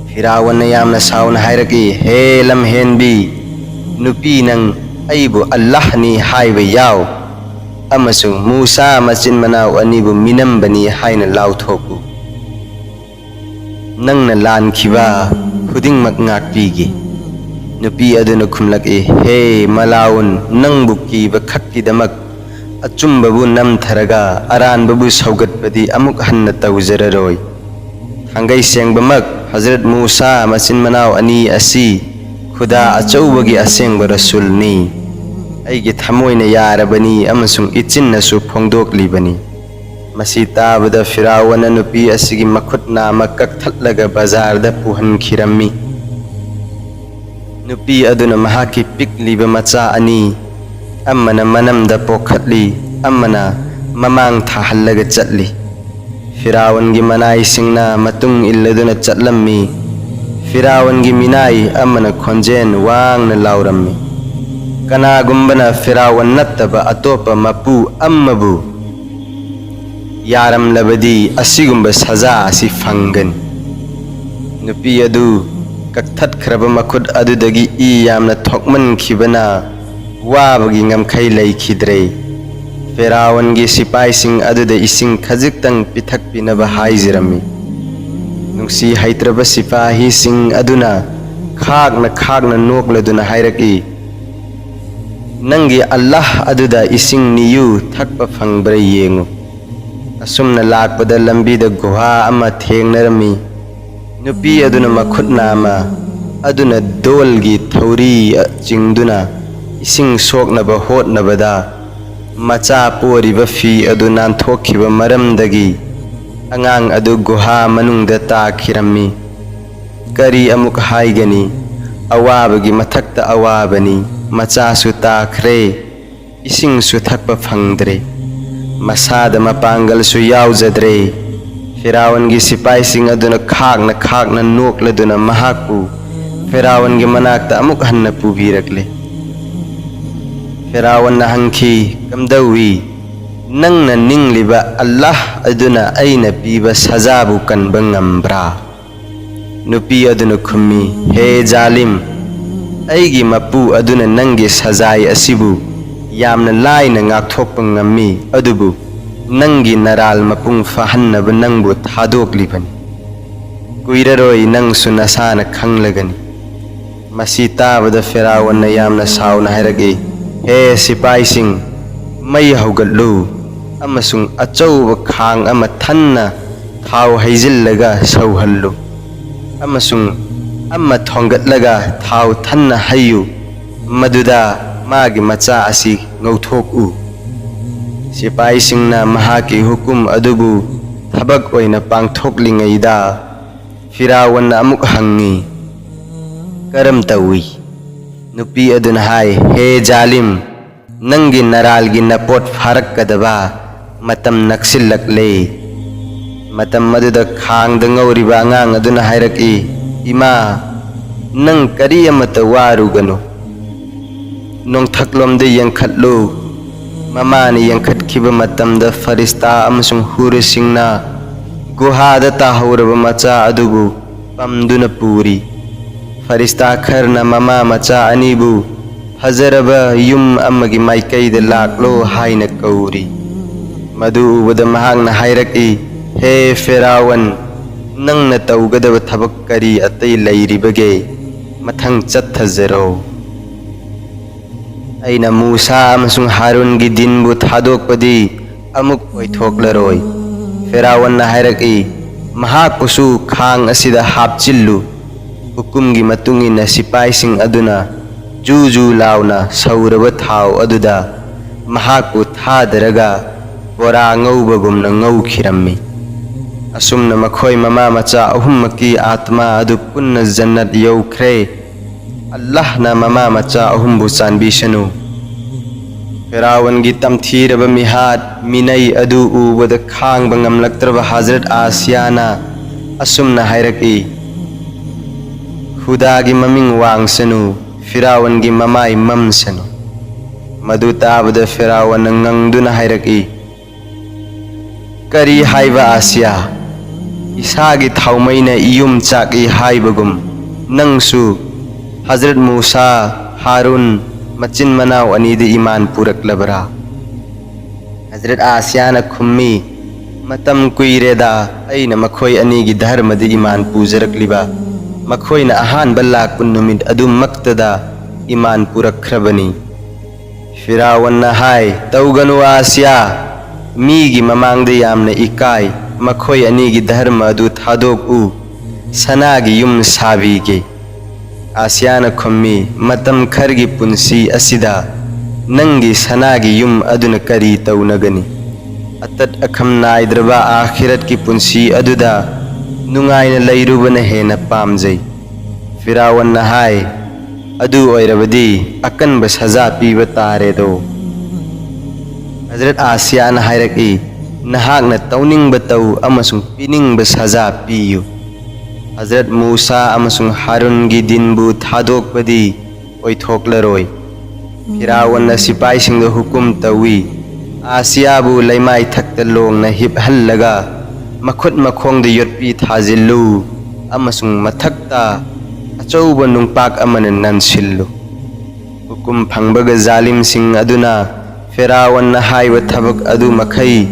ꯐꯤꯔꯥꯎꯟꯅ ꯌꯥꯝꯅ ꯁꯥꯎꯅ ꯍꯥꯏꯔꯛꯏ, "ꯍꯦ ꯂꯝꯍꯦꯟꯕꯤ, ꯅꯨꯄꯤ ꯅꯪ, ꯑꯩꯕꯨ ꯑꯜꯂꯥꯍꯅꯤ ꯍꯥꯏꯕ ꯌꯥꯎ ꯑꯃꯁꯨꯡ ꯃꯨꯁꯥ ꯃꯆꯤꯟ ꯃꯅꯥꯎ ꯑꯅꯤꯕꯨ ꯃꯤꯅꯝꯕꯅꯤ ꯍꯥꯏꯅ ꯂꯥꯎꯊꯣꯛꯎ꯫ ꯅꯪꯅ ꯂꯥꯟꯈꯤꯕ ꯈꯨꯗꯤꯡꯃꯛ ꯉꯥꯛꯄꯤꯒꯦ꯫" ꯅꯨꯄꯤ ꯑꯗꯨꯅ ꯈꯨꯝꯂꯛꯏ, "ꯍꯦ ꯃꯂꯥꯎꯟ, ꯅꯪꯕꯨ ꯀꯤꯕ ꯈꯛꯀꯤꯗꯃꯛ ꯑꯆꯨꯝꯕꯕꯨ ꯅꯝꯊꯔꯒ ꯑꯔꯥꯟꯕꯕꯨ ꯁꯧꯒꯠꯄꯗꯤ ꯑꯃꯨꯛ ꯍꯟꯅ ꯇꯧꯖꯔꯔꯣꯏ꯫ ꯊꯥꯡꯒꯩ ꯁꯦꯡꯕꯃꯛ ꯍꯖꯔꯠ ꯃꯨꯁꯥ ꯃꯆꯤꯟ ꯃꯅꯥꯎ ꯑꯅꯤ ꯑꯁꯤ ꯈꯨꯗꯥ ꯑꯆꯧꯕꯒꯤ ꯑꯁꯦꯡꯕ ꯔꯁꯨꯜꯅꯤ꯫ ꯑꯩꯒꯤ ꯊꯃꯣꯏꯅ ꯌꯥꯔꯕꯅꯤ ꯑꯃꯁꯨꯡ ꯏꯆꯤꯟꯅꯁꯨ ꯐꯣꯡꯗꯣꯛꯂꯤꯕꯅꯤ꯫ ꯃꯁꯤ ꯇꯥꯕꯗ ꯐꯤꯔꯥꯎꯟꯅ ꯅꯨꯄꯤ ꯑꯁꯤꯒꯤ ꯃꯈꯨꯠ ꯅꯥꯝꯃ ꯀꯛꯊꯠꯂꯒ ꯕꯖꯥꯔꯗ ꯄꯨꯍꯟꯈꯤꯔꯝꯃꯤ꯫ ꯅꯨꯄꯤ ꯑꯗꯨꯅ ꯃꯍꯥꯛꯀꯤ ꯄꯤꯛꯂꯤꯕ ꯃꯆꯥ ꯑꯅꯤ, ꯑꯃꯅ ꯃꯅꯝꯗ ꯄꯣꯛꯈꯠꯂꯤ, ꯑꯃꯅ ꯃꯃꯥꯡ ꯊꯥꯍꯜꯂꯒ ꯆꯠꯂꯤ꯫ ꯐꯤꯔꯥꯎꯟꯒꯤ ꯃꯅꯥꯏꯁꯤꯡꯅ ꯃꯇꯨꯡ ꯏꯜꯂꯗꯨꯅ ꯆꯠꯂꯝꯃꯤ꯫ ꯐꯤꯔꯥꯎꯟꯒꯤ ꯃꯤꯅꯥꯏ ꯑꯃꯅ ꯈꯣꯟꯖꯦꯜ ꯋꯥꯡꯅ ꯂꯥꯎꯔꯝꯃꯤ, "ꯀꯅꯥꯒꯨꯝꯕꯅ ꯐꯤꯔꯥꯎꯟ ꯅꯠꯇꯕ ꯑꯇꯣꯞꯄ ꯃꯄꯨ ꯑꯃꯕꯨ ꯌꯥꯔꯝꯂꯕꯗꯤ ꯑꯁꯤꯒꯨꯝꯕ ꯁꯖꯥ ꯑꯁꯤ ꯐꯪꯒꯅꯤ"꯫ ꯅꯨꯄꯤ ꯑꯗꯨ ꯀꯛꯊꯠꯈ꯭ꯔꯕ ꯃꯈꯨꯠ ꯑꯗꯨꯗꯒꯤ ꯏ ꯌꯥꯝꯅ ꯊꯣꯛꯃꯟꯈꯤꯕꯅ ꯋꯥꯕꯒꯤ ꯉꯝꯈꯩ ꯂꯩꯈꯤꯗ꯭ꯔꯦ꯫ ꯐꯤꯔꯥꯎꯟꯒꯤ ꯁꯤꯄꯥꯏꯁꯤꯡ ꯑꯗꯨꯗ ꯏꯁꯤꯡ ꯈꯖꯤꯛꯇꯪ ꯄꯤꯊꯛꯄꯤꯅꯕ ꯍꯥꯏꯖꯔꯝꯃꯤ꯫ ꯅꯨꯡꯁꯤ ꯍꯩꯇ꯭ꯔꯕ ꯁꯤꯄꯥꯍꯤꯁꯤꯡ ꯑꯗꯨꯅ ꯈꯥꯛꯅ ꯈꯥꯛꯅ ꯅꯣꯛꯂꯗꯨꯅ ꯍꯥꯏꯔꯛꯏ, "ꯅꯪꯒꯤ ꯑꯜꯂꯥꯍ ꯑꯗꯨꯗ ꯏꯁꯤꯡ ꯅꯤꯌꯨ, ꯊꯛꯄ ꯐꯪꯕ꯭ꯔꯥ ꯌꯦꯡꯉꯨ"꯫ ꯑꯁꯨꯝꯅ ꯂꯥꯛꯄꯗ ꯂꯝꯕꯤꯗ ꯒꯨꯍꯥ ꯑꯃ ꯊꯦꯡꯅꯔꯝꯃꯤ꯫ ꯅꯨꯄꯤ ꯑꯗꯨꯅ ꯃꯈꯨꯠ ꯅꯥꯝꯃ ꯑꯗꯨꯅ ꯗꯣꯜꯒꯤ ꯊꯧꯔꯤ ꯆꯤꯡꯗꯨꯅ ꯏꯁꯤꯡ ꯁꯣꯛꯅꯕ ꯍꯣꯠꯅꯕꯗ ꯃꯆꯥ ꯄꯣꯔꯤꯕ ꯐꯤ ꯑꯗꯨ ꯅꯥꯟꯊꯣꯛꯈꯤꯕ ꯃꯔꯝꯗꯒꯤ ꯑꯉꯥꯡ ꯑꯗꯨ ꯒꯨꯍꯥ ꯃꯅꯨꯡꯗ ꯇꯥꯈꯤꯔꯝꯃꯤ꯫ ꯀꯔꯤ ꯑꯃꯨꯛ ꯍꯥꯏꯒꯅꯤ? ꯑꯋꯥꯕꯒꯤ ꯃꯊꯛꯇ ꯑꯋꯥꯕꯅꯤ꯫ ꯃꯆꯥꯁꯨ ꯇꯥꯈ꯭ꯔꯦ, ꯏꯁꯤꯡꯁꯨ ꯊꯛꯄ ꯐꯪꯗ꯭ꯔꯦ꯫ ꯃꯁꯥꯗ ꯃꯄꯥꯡꯒꯜꯁꯨ ꯌꯥꯎꯖꯗ꯭ꯔꯦ꯫ ꯐꯤꯔꯥꯎꯟꯒꯤ ꯁꯤꯄꯥꯏꯁꯤꯡ ꯑꯗꯨꯅ ꯈꯥꯛꯅ ꯈꯥꯛꯅ ꯅꯣꯛꯂꯗꯨꯅ ꯃꯍꯥꯛꯄꯨ ꯐꯤꯔꯥꯎꯟꯒꯤ ꯃꯅꯥꯛꯇ ꯑꯃꯨꯛ ꯍꯟꯅ ꯄꯨꯕꯤꯔꯛꯂꯦ꯫ ꯐꯤꯔꯥꯎꯟꯅ ꯍꯪꯈꯤ, "ꯀꯝꯗꯧꯏ? ꯅꯪꯅ ꯅꯤꯡꯂꯤꯕ ꯑꯜꯂꯥꯍ ꯑꯗꯨꯅ ꯑꯩꯅ ꯄꯤꯕ ꯁꯖꯥꯕꯨ ꯀꯟꯕ ꯉꯝꯕ꯭ꯔꯥ?" ꯅꯨꯄꯤ ꯑꯗꯨꯅ ꯈꯨꯝꯃꯤ, "ꯍꯦ ꯖꯥꯂꯤꯝ, ꯑꯩꯒꯤ ꯃꯄꯨ ꯑꯗꯨꯅ ꯅꯪꯒꯤ ꯁꯖꯥꯏ ꯑꯁꯤꯕꯨ ꯌꯥꯝꯅ ꯂꯥꯏꯅ ꯉꯥꯛꯊꯣꯛꯄ ꯉꯝꯃꯤ, ꯑꯗꯨꯕꯨ ꯅꯪꯒꯤ ꯅꯔꯥꯜ ꯃꯄꯨꯡ ꯐꯥꯍꯟꯅꯕ ꯅꯪꯕꯨ ꯊꯥꯗꯣꯛꯂꯤꯕꯅꯤ꯫ ꯀꯨꯏꯔꯔꯣꯏ ꯅꯪꯁꯨ ꯅꯁꯥꯅ ꯈꯪꯂꯒꯅꯤ"꯫ ꯃꯁꯤ ꯇꯥꯕꯗ ꯐꯤꯔꯥꯎꯟꯅ ꯌꯥꯝꯅ ꯁꯥꯎꯅ ꯍꯥꯏꯔꯛꯏ, "ꯍꯦ ꯁꯤꯄꯥꯏꯁꯤꯡ, ꯃꯩ ꯍꯧꯒꯠꯂꯨ ꯑꯃꯁꯨꯡ ꯑꯆꯧꯕ ꯈꯥꯡ ꯑꯃ ꯊꯟꯅ ꯊꯥꯎ ꯍꯩꯖꯤꯜꯂꯒ ꯁꯧꯍꯜꯂꯨ, ꯑꯃꯁꯨꯡ ꯑꯃ ꯊꯣꯡꯒꯠꯂꯒ ꯊꯥꯎ ꯊꯟꯅ ꯍꯩꯌꯨ, ꯃꯗꯨꯗ ꯃꯥꯒꯤ ꯃꯆꯥ ꯑꯁꯤ ꯉꯧꯊꯣꯛꯎ꯫ ꯁꯤꯄꯥꯏꯁꯤꯡꯅ ꯃꯍꯥꯛꯀꯤ ꯍꯨꯀꯨꯝ ꯑꯗꯨꯕꯨ ꯊꯕꯛ ꯑꯣꯏꯅ ꯄꯥꯡꯊꯣꯛꯂꯤꯉꯩꯗ, ꯐꯤꯔꯥꯎꯟꯅ ꯑꯃꯨꯛ ꯍꯪꯉꯤ, "ꯀꯔꯝ ꯇꯧꯏ?" ꯅꯨꯄꯤ ꯑꯗꯨꯅ ꯍꯥꯏ, "ꯍꯦ ꯖꯥꯂꯤꯝ, ꯅꯪꯒꯤ ꯅꯔꯥꯜꯒꯤ ꯅꯄꯣꯠ ꯐꯥꯔꯛꯀꯗꯕ ꯃꯇꯝ ꯅꯛꯁꯤꯜꯂꯛꯂꯦ꯫" ꯃꯇꯝ ꯑꯗꯨꯗ ꯈꯥꯡꯗ ꯉꯧꯔꯤꯕ ꯑꯉꯥꯡ ꯑꯗꯨꯅ ꯍꯥꯏꯔꯛꯏ, "ꯏꯃꯥ, ꯅꯪ ꯀꯔꯤ ꯑꯃꯠꯇ ꯋꯥꯔꯨꯒꯅꯨ꯫ ꯅꯣꯡꯊꯛꯂꯣꯝꯗ ꯌꯦꯡꯈꯠꯂꯨ, ꯃꯃꯥꯅ ꯌꯦꯡꯈꯠꯈꯤꯕ ꯃꯇꯝꯗ ꯐꯔꯤꯁꯇꯥ ꯑꯃꯁꯨꯡ ꯍꯨꯔꯁꯤꯡꯅ ꯒꯨꯍꯥꯗ ꯇꯥꯍꯧꯔꯕ ꯃꯆꯥ ꯑꯗꯨꯕꯨ ꯄꯝꯗꯨꯅ ꯄꯨꯔꯤ꯫ ꯐꯔꯤꯁꯇꯥ ꯈꯔꯅ ꯃꯃꯥ ꯃꯆꯥ ꯑꯅꯤꯕꯨ ꯐꯖꯔꯕ ꯌꯨꯝ ꯑꯃꯒꯤ ꯃꯥꯏꯀꯩꯗ ꯂꯥꯛꯂꯣ ꯍꯥꯏꯅ ꯀꯧꯔꯤ꯫ ꯃꯗꯨ ꯎꯕꯗ ꯃꯍꯥꯛꯅ ꯍꯥꯏꯔꯛꯏ, ꯍꯦ ꯐꯦꯔꯥꯋꯟ, ꯅꯪꯅ ꯇꯧꯒꯗꯕ ꯊꯕꯛ ꯀꯔꯤ ꯑꯇꯩ ꯂꯩꯔꯤꯕꯒꯦ? ꯃꯊꯪ ꯆꯠꯊꯖꯔꯣ꯫ ꯑꯩꯅ ꯃꯨꯁꯥ ꯑꯃꯁꯨꯡ ꯍꯥꯔꯨꯟꯒꯤ ꯗꯤꯟꯕꯨ ꯊꯥꯗꯣꯛꯄꯗꯤ ꯑꯃꯨꯛ ꯑꯣꯏꯊꯣꯛꯂꯔꯣꯏ꯫" ꯐꯦꯔꯥꯋꯟꯅ ꯍꯥꯏꯔꯛꯏ, "ꯃꯍꯥꯛꯄꯨꯁꯨ ꯈꯥꯡ ꯑꯁꯤꯗ ꯍꯥꯞꯆꯤꯜꯂꯨ꯫" ꯍꯨꯀꯨꯝꯒꯤ ꯃꯇꯨꯡ ꯏꯟꯅ ꯁꯤꯄꯥꯏꯁꯤꯡ ꯑꯗꯨꯅ ꯖꯨ ꯖꯨ ꯂꯥꯎꯅ ꯁꯧꯔꯕ ꯊꯥꯎ ꯑꯗꯨꯗ ꯃꯍꯥꯛꯄꯨ ꯊꯥꯗꯔꯒ ꯕꯣꯔꯥ ꯉꯧꯕꯒꯨꯝꯅ ꯉꯧꯈꯤꯔꯝꯃꯤ꯫ ꯑꯁꯨꯝꯅ ꯃꯈꯣꯏ ꯃꯃꯥ ꯃꯆꯥ ꯑꯍꯨꯝꯃꯛꯀꯤ ꯑꯥꯠꯃꯥ ꯑꯗꯨ ꯄꯨꯟꯅ ꯖꯟꯅꯠ ꯌꯧꯈ꯭ꯔꯦ꯫ ꯑꯜꯂꯥꯍꯅ ꯃꯃꯥ ꯃꯆꯥ ꯑꯍꯨꯝꯕꯨ ꯆꯥꯟꯕꯤꯁꯅꯨ꯫ ꯐꯦꯔꯥꯎꯟꯒꯤ ꯇꯝꯊꯤꯔꯕ ꯃꯤꯍꯥꯠ ꯃꯤꯅꯩ ꯑꯗꯨ ꯎꯕꯗ ꯈꯥꯡꯕ ꯉꯝꯂꯛꯇ꯭ꯔꯕ ꯍꯖꯔꯠ ꯑꯥꯁꯤꯌꯥꯅ ꯑꯁꯨꯝꯅ ꯍꯥꯏꯔꯛꯏ, "ꯈꯨꯗꯥꯒꯤ ꯃꯃꯤꯡ ꯋꯥꯡꯁꯅꯨ, ꯐꯤꯔꯥꯎꯟꯒꯤ ꯃꯃꯥꯏ ꯃꯝꯁꯅꯨ꯫" ꯃꯗꯨ ꯇꯥꯕꯗ ꯐꯤꯔꯥꯎꯟꯅ ꯉꯪꯗꯨꯅ ꯍꯥꯏꯔꯛꯏ, "ꯀꯔꯤ ꯍꯥꯏꯕ ꯑꯥꯁꯤꯌꯥ? ꯏꯁꯥꯒꯤ ꯊꯥꯎꯃꯩꯅ ꯏꯌꯨꯝ ꯆꯥꯛꯏ ꯍꯥꯏꯕꯒꯨꯝ, ꯅꯪꯁꯨ ꯍꯖꯔꯠ ꯃꯨꯁꯥ, ꯍꯥꯔꯨꯟ ꯃꯆꯤꯟ ꯃꯅꯥꯎ ꯑꯅꯤꯗ ꯏꯃꯥꯟ ꯄꯨꯔꯛꯂꯕ꯭ꯔꯥ?" ꯍꯖꯔꯠ ꯑꯥꯁꯤꯌꯥꯅ ꯈꯨꯝꯃꯤ, "ꯃꯇꯝ ꯀꯨꯏꯔꯦꯗ ꯑꯩꯅ ꯃꯈꯣꯏ ꯑꯅꯤꯒꯤ ꯙꯔꯃꯗ ꯏꯃꯥꯟ ꯄꯨꯖꯔꯛꯂꯤꯕ꯫ ꯃꯈꯣꯏꯅ ꯑꯍꯥꯟꯕ ꯂꯥꯛꯄ ꯅꯨꯃꯤꯠ ꯑꯗꯨꯃꯛꯇꯗ ꯏꯃꯥꯟ ꯄꯨꯔꯛꯈ꯭ꯔꯕꯅꯤ꯫" ꯐꯤꯔꯥꯎꯟꯅ ꯍꯥꯏ, "ꯇꯧꯒꯅꯨ ꯑꯥꯁꯤꯌꯥ, ꯃꯤꯒꯤ ꯃꯃꯥꯡꯗ ꯌꯥꯝꯅ ꯏꯀꯥꯏ꯫ ꯃꯈꯣꯏ ꯑꯅꯤꯒꯤ ꯙꯔꯃ ꯑꯗꯨ ꯊꯥꯗꯣꯛꯎ, ꯁꯅꯥꯒꯤ ꯌꯨꯝ ꯁꯥꯕꯤꯒꯦ꯫ ꯑꯥꯁꯤꯌꯥꯅ ꯈꯨꯝꯃꯤ, ꯃꯇꯝ ꯈꯔꯒꯤ ꯄꯨꯟꯁꯤ ꯑꯁꯤꯗ ꯅꯪꯒꯤ ꯁꯅꯥꯒꯤ ꯌꯨꯝ ꯑꯗꯨꯅ ꯀꯔꯤ ꯇꯧꯅꯒꯅꯤ? ꯑꯇꯠ ꯑꯈꯝ ꯅꯥꯏꯗ꯭ꯔꯕ ꯑꯥꯈꯤꯔꯠꯀꯤ ꯄꯨꯟꯁꯤ ꯑꯗꯨꯗ ꯅꯨꯡꯉꯥꯏꯅ ꯂꯩꯔꯨꯕꯅ ꯍꯦꯟꯅ ꯄꯥꯝꯖꯩ꯫ ꯐꯤꯔꯥꯎꯟꯅ ꯍꯥꯏ, ꯑꯗꯨ ꯑꯣꯏꯔꯕꯗꯤ ꯑꯀꯟꯕ ꯁꯖꯥ ꯄꯤꯕ ꯇꯥꯔꯦꯗꯣ꯫ ꯍꯖꯔꯠ ꯑꯥꯁꯤꯌꯥꯅ ꯍꯥꯏꯔꯛꯏ, ꯅꯍꯥꯛꯅ ꯇꯧꯅꯤꯡꯕ ꯇꯧ ꯑꯃꯁꯨꯡ ꯄꯤꯅꯤꯡꯕ ꯁꯖꯥ ꯄꯤꯌꯨ꯫ ꯍꯖꯔꯠ ꯃꯨꯁꯥ ꯑꯃꯁꯨꯡ ꯍꯥꯔꯨꯟꯒꯤ ꯗꯤꯟꯕꯨ ꯊꯥꯗꯣꯛꯄꯗꯤ ꯑꯣꯏꯊꯣꯛꯂꯔꯣꯏ꯫ ꯐꯤꯔꯥꯎꯟꯅ ꯁꯤꯄꯥꯏꯁꯤꯡꯗ ꯍꯨꯀꯨꯝ ꯇꯧꯏ, ꯑꯥꯁꯤꯌꯥꯕꯨ ꯂꯩꯃꯥꯏ ꯊꯛꯇ ꯂꯣꯡꯅ ꯍꯤꯞꯍꯜꯂꯒ ꯃꯈꯨꯠ ꯃꯈꯣꯡꯗ ꯌꯣꯠꯄꯤ ꯊꯥꯖꯤꯜꯂꯨ ꯑꯃꯁꯨꯡ ꯃꯊꯛꯇ ꯑꯆꯧꯕ ꯅꯨꯡꯄꯥꯛ ꯑꯃꯅ ꯅꯟꯁꯤꯜꯂꯨ꯫ ꯍꯨꯀꯨꯝ ꯐꯪꯕꯒ ꯖꯥꯂꯤꯝꯁꯤꯡ ꯑꯗꯨꯅ ꯐꯤꯔꯥꯎꯟꯅ ꯍꯥꯏꯕ ꯊꯕꯛ ꯑꯗꯨ ꯃꯈꯩ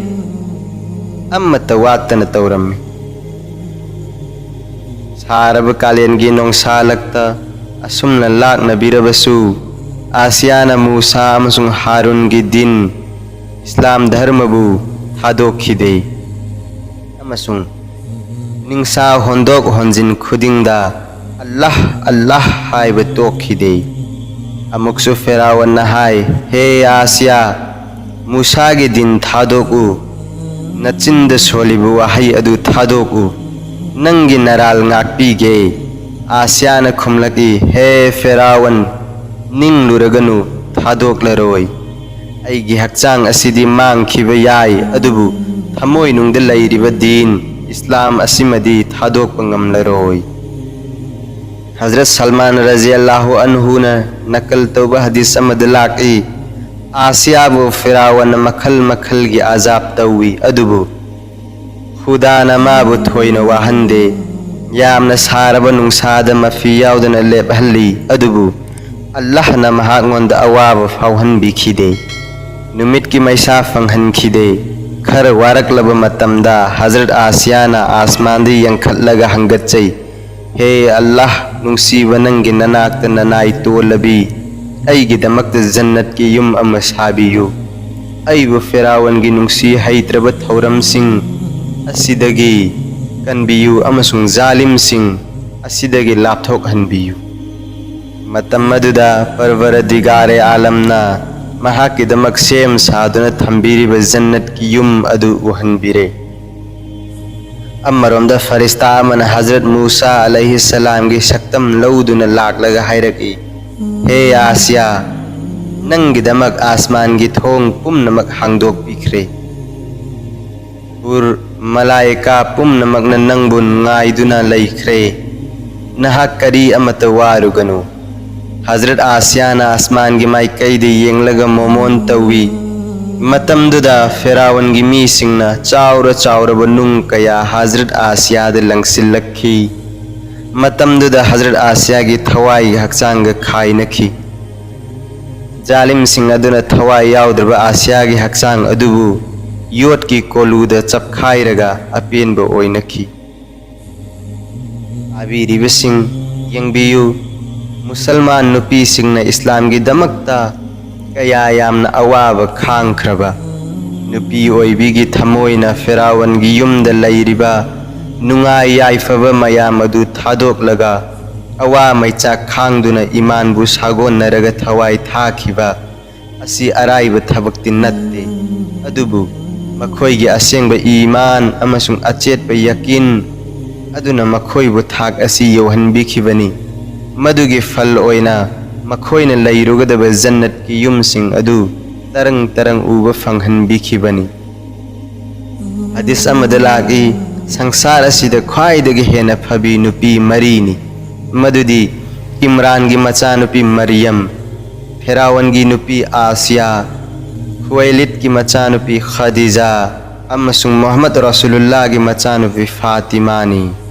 ꯑꯃꯠꯇ ꯋꯥꯠꯇꯅ ꯇꯧꯔꯝꯃꯤ꯫ ꯁꯥꯔꯕ ꯀꯥꯂꯦꯟꯒꯤ ꯅꯣꯡꯁꯥꯂꯛꯇ ꯑꯁꯨꯝꯅ ꯂꯥꯛꯅꯕꯤꯔꯕꯁꯨ, ꯑꯥꯁꯤꯌꯥꯅ ꯃꯨꯁꯥ ꯑꯃꯁꯨꯡ ꯍꯥꯔꯨꯟꯒꯤ ꯗꯤꯟ, ꯏꯁꯂꯥꯝ ꯙꯔꯃꯕꯨ ꯊꯥꯗꯣꯛꯈꯤꯗꯦ꯫ ꯑꯃꯁꯨꯡ ꯅꯤꯡꯁꯥ ꯍꯣꯟꯗꯣꯛ ꯍꯣꯟꯖꯤꯟ ꯈꯨꯗꯤꯡꯗ ꯑꯜꯂꯥꯍ, ꯑꯜꯂꯥꯍ ꯍꯥꯏꯕ ꯇꯣꯛꯈꯤꯗꯦ꯫ ꯑꯃꯨꯛꯁꯨ ꯐꯤꯔꯥꯎꯟꯅ ꯍꯥꯏ, ꯍꯦ ꯑꯥꯁꯤꯌꯥ, ꯃꯨꯁꯥꯒꯤ ꯗꯤꯟ ꯊꯥꯗꯣꯛꯎ, ꯅꯆꯤꯟꯗ ꯁꯣꯜꯂꯤꯕ ꯋꯥꯍꯩ ꯑꯗꯨ ꯊꯥꯗꯣꯛꯎ, ꯅꯪꯒꯤ ꯅꯔꯥꯜ ꯉꯥꯛꯄꯤꯒꯦ꯫ ꯑꯥꯁꯤꯌꯥꯅ ꯈꯨꯝꯂꯛꯏ, ꯍꯦ ꯐꯤꯔꯥꯎꯟ, ꯅꯤꯡꯂꯨꯔꯒꯅꯨ, ꯊꯥꯗꯣꯛꯂꯔꯣꯏ꯫ ꯑꯩꯒꯤ ꯍꯛꯆꯥꯡ ꯑꯁꯤꯗꯤ ꯃꯥꯡꯈꯤꯕ ꯌꯥꯏ, ꯑꯗꯨꯕꯨ ꯊꯃꯣꯏꯅꯨꯡꯗ ꯂꯩꯔꯤꯕ ꯗꯤꯟ ꯏꯁꯂꯥꯝ ꯑꯁꯤꯃꯗꯤ ꯊꯥꯗꯣꯛꯄ ꯉꯝꯂꯔꯣꯏ꯫ ꯍꯖꯔꯠ ꯁꯜꯃꯥꯟ ꯔꯖꯤꯌꯜꯂꯥꯍꯨ ꯑꯟꯍꯨꯅ ꯅꯀꯜ ꯇꯧꯕ ꯍꯗꯤꯁ ꯑꯃꯗ ꯂꯥꯛꯏ, ꯑꯥꯁꯤꯌꯥꯕꯨ ꯐꯤꯔꯥꯎꯟꯅ ꯃꯈꯜ ꯃꯈꯜꯒꯤ ꯑꯖꯥꯕ ꯇꯧꯏ, ꯑꯗꯨꯕꯨ ꯈꯨꯗꯥꯅ ꯃꯥꯕꯨ ꯊꯣꯏꯅ ꯋꯥꯍꯟꯗꯦ꯫ ꯌꯥꯝꯅ ꯁꯥꯔꯕ ꯅꯨꯡꯁꯥꯗ ꯃꯐꯤ ꯌꯥꯎꯗꯅ ꯂꯦꯞꯍꯜꯂꯤ, ꯑꯗꯨꯕꯨ ꯑꯜꯂꯥꯍꯅ ꯃꯍꯥꯛꯉꯣꯟꯗ ꯑꯋꯥꯕ ꯐꯥꯎꯍꯟꯕꯤꯈꯤꯗꯦ꯫ ꯅꯨꯃꯤꯠꯀꯤ ꯃꯩꯁꯥ ꯐꯪꯍꯟꯈꯤꯗꯦ꯫ ꯈꯔ ꯋꯥꯔꯛꯂꯕ ꯃꯇꯝꯗ ꯍꯖꯔꯠ ꯑꯥꯁꯤꯌꯥꯅ ꯑꯥꯁꯃꯥꯟꯗ ꯌꯦꯡꯈꯠꯂꯒ ꯍꯪꯒꯠꯆꯩ, ꯍꯦ ꯑꯜꯂꯥꯍ, ꯅꯨꯡꯁꯤꯕ ꯅꯪꯒꯤ ꯅꯅꯥꯛꯇ ꯅꯅꯥꯏ ꯇꯣꯜꯂꯕꯤ ꯑꯩꯒꯤꯗꯃꯛꯇ ꯖꯟꯅꯠꯀꯤ ꯌꯨꯝ ꯑꯃ ꯁꯥꯕꯤꯌꯨ꯫ ꯑꯩꯕꯨ ꯐꯤꯔꯥꯎꯟꯒꯤ ꯅꯨꯡꯁꯤ ꯍꯩꯇ꯭ꯔꯕ ꯊꯧꯔꯝꯁꯤꯡ ꯑꯁꯤꯗꯒꯤ ꯀꯟꯕꯤꯌꯨ ꯑꯃꯁꯨꯡ ꯖꯥꯂꯤꯝꯁꯤꯡ ꯑꯁꯤꯗꯒꯤ ꯂꯥꯞꯊꯣꯛꯍꯟꯕꯤꯌꯨ꯫ ꯃꯇꯝ ꯑꯗꯨꯗ ꯄꯔꯕꯔꯗꯤꯒꯥꯔꯦ ꯑꯥꯂꯝꯅ ꯃꯍꯥꯛꯀꯤꯗꯃꯛ ꯁꯦꯝ ꯁꯥꯗꯨꯅ ꯊꯝꯕꯤꯔꯤꯕ ꯖꯟꯅꯠꯀꯤ ꯌꯨꯝ ꯑꯗꯨ ꯎꯍꯟꯕꯤꯔꯦ꯫ ꯑꯃꯔꯣꯝꯗ ꯐꯔꯤꯁꯇꯥ ꯑꯃꯅ ꯍꯖꯔꯠ ꯃꯨꯁꯥ ꯑꯂꯩꯍꯤꯁꯁꯂꯥꯝꯒꯤ ꯁꯛꯇꯝ ꯂꯧꯗꯨꯅ ꯂꯥꯛꯂꯒ ꯍꯥꯏꯔꯛꯏ, "ꯍꯦ ꯑꯥꯁꯤꯌꯥ, ꯅꯪꯒꯤꯗꯃꯛ ꯑꯥꯁꯃꯥꯟꯒꯤ ꯊꯣꯡ ꯄꯨꯝꯅꯃꯛ ꯍꯥꯡꯗꯣꯛꯄꯤꯈ꯭ꯔꯦ꯫ ꯍꯨꯔ ꯃꯂꯥꯏꯀꯥ ꯄꯨꯝꯅꯃꯛꯅ ꯅꯪꯕꯨ ꯉꯥꯏꯗꯨꯅ ꯂꯩꯈ꯭ꯔꯦ꯫ ꯅꯍꯥꯛ ꯀꯔꯤ ꯑꯃꯠꯇ ꯋꯥꯔꯨꯒꯅꯨ꯫" ꯍꯖꯔꯠ ꯑꯥꯁꯤꯌꯥꯅ ꯑꯥꯁꯃꯥꯟꯒꯤ ꯃꯥꯏꯀꯩꯗ ꯌꯦꯡꯂꯒ ꯃꯣꯃꯣꯟ ꯇꯧꯏ꯫ ꯃꯇꯝꯗꯨꯗ ꯐꯦꯔꯥꯎꯟꯒꯤ ꯃꯤꯁꯤꯡꯅ ꯆꯥꯎꯔ ꯆꯥꯎꯔꯕ ꯅꯨꯡ ꯀꯌꯥ ꯍꯖꯔꯠ ꯑꯥꯁꯤꯌꯥꯗ ꯂꯪꯁꯤꯜꯂꯛꯈꯤ꯫ ꯃꯇꯝꯗꯨꯗ ꯍꯖꯔꯠ ꯑꯥꯁꯤꯌꯥꯒꯤ ꯊꯋꯥꯏꯒꯤ ꯍꯛꯆꯥꯡꯒ ꯈꯥꯏꯅꯈꯤ꯫ ꯖꯥꯂꯤꯝꯁꯤꯡ ꯑꯗꯨꯅ ꯊꯋꯥꯏ ꯌꯥꯎꯗ꯭ꯔꯕ ꯑꯥꯁꯤꯌꯥꯒꯤ ꯍꯛꯆꯥꯡ ꯑꯗꯨꯕꯨ ꯌꯣꯠꯀꯤ ꯀꯣꯂꯨꯗ ꯆꯞꯈꯥꯏꯔꯒ ꯑꯄꯦꯟꯕ ꯑꯣꯏꯅꯈꯤ꯫ ꯇꯥꯕꯤꯔꯤꯕꯁꯤꯡ, ꯌꯦꯡꯕꯤꯌꯨ, ꯃꯨꯁꯜꯃꯥꯟ ꯅꯨꯄꯤꯁꯤꯡꯅ ꯏꯁꯂꯥꯝꯒꯤꯗꯃꯛꯇ ꯀꯌꯥ ꯌꯥꯝꯅ ꯑꯋꯥꯕ ꯈꯥꯡꯈ꯭ꯔꯕ꯫ ꯅꯨꯄꯤ ꯑꯣꯏꯕꯤꯒꯤ ꯊꯃꯣꯏꯅ ꯐꯦꯔꯥꯎꯟꯒꯤ ꯌꯨꯝꯗ ꯂꯩꯔꯤꯕ ꯅꯨꯡꯉꯥꯏ ꯌꯥꯏꯐꯕ ꯃꯌꯥꯝ ꯑꯗꯨ ꯊꯥꯗꯣꯛꯂꯒ, ꯑꯋꯥ ꯃꯩꯆꯥꯛ ꯈꯥꯡꯗꯨꯅ ꯏꯃꯥꯟꯕꯨ ꯁꯥꯒꯣꯟꯅꯔꯒ ꯊꯋꯥꯏ ꯊꯥꯈꯤꯕ ꯑꯁꯤ ꯑꯔꯥꯏꯕ ꯊꯕꯛꯇꯤ ꯅꯠꯇꯦ꯫ ꯑꯗꯨꯕꯨ ꯃꯈꯣꯏꯒꯤ ꯑꯁꯦꯡꯕ ꯏꯃꯥꯟ ꯑꯃꯁꯨꯡ ꯑꯆꯦꯠꯄ ꯌꯀꯤꯟ ꯑꯗꯨꯅ ꯃꯈꯣꯏꯕꯨ ꯊꯥꯛ ꯑꯁꯤ ꯌꯧꯍꯟꯕꯤꯈꯤꯕꯅꯤ꯫ ꯃꯗꯨꯒꯤ ꯐꯜ ꯑꯣꯏꯅ ꯃꯈꯣꯏꯅ ꯂꯩꯔꯨꯒꯗꯕ ꯖꯟꯅꯠꯀꯤ ꯌꯨꯝꯁꯤꯡ ꯑꯗꯨ ꯇꯔꯪ ꯇꯔꯪ ꯎꯕ ꯐꯪꯍꯟꯕꯤꯈꯤꯕꯅꯤ꯫ ꯍꯗꯤꯁ ꯑꯃꯗ ꯂꯥꯛꯏ, ꯁꯪꯁꯥꯔ ꯑꯁꯤꯗ ꯈ꯭ꯋꯥꯏꯗꯒꯤ ꯍꯦꯟꯅ ꯐꯕꯤ ꯅꯨꯄꯤ ꯃꯔꯤꯅꯤ꯫ ꯃꯗꯨꯗꯤ ꯏꯝꯔꯥꯟꯒꯤ ꯃꯆꯥꯅꯨꯄꯤ ꯃꯔꯤꯌꯝ, ꯐꯦꯔꯥꯎꯟꯒꯤ ꯅꯨꯄꯤ ꯑꯥꯁꯤꯌꯥ, ꯈꯨꯋꯩꯂꯤꯠꯀꯤ ꯃꯆꯥꯅꯨꯄꯤ ꯈꯗꯤꯖꯥ ꯑꯃꯁꯨꯡ ꯃꯨꯍꯝꯃꯗ ꯔꯁꯨꯂꯨꯜꯂꯥꯍꯒꯤ ꯃꯆꯥꯅꯨꯄꯤ ꯐꯥꯇꯤꯃꯥꯅꯤ꯫